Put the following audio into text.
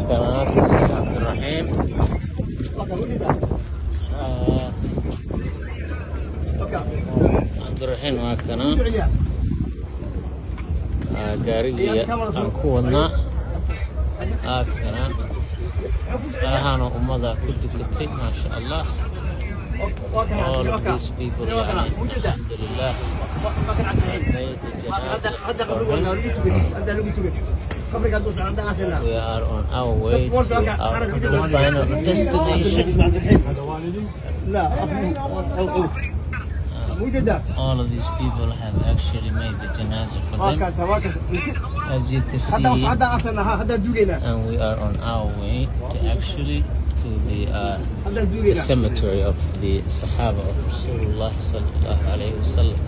Kana, this is Cabdiraxiim. Cabdiraxiim waa kana. Gaarigii aan ku wadnaa kana alahaana ummada ku dukatay, maasha Allah. All of these people, yani, alhamdulillah, made the janaza for him. We are on our way to our final destination. All of these people have actually made the janaza for them, as you can see, and we are on our way to actually to the cemetery of the Sahaba of Rasulullah sallallahu alayhi wasallam.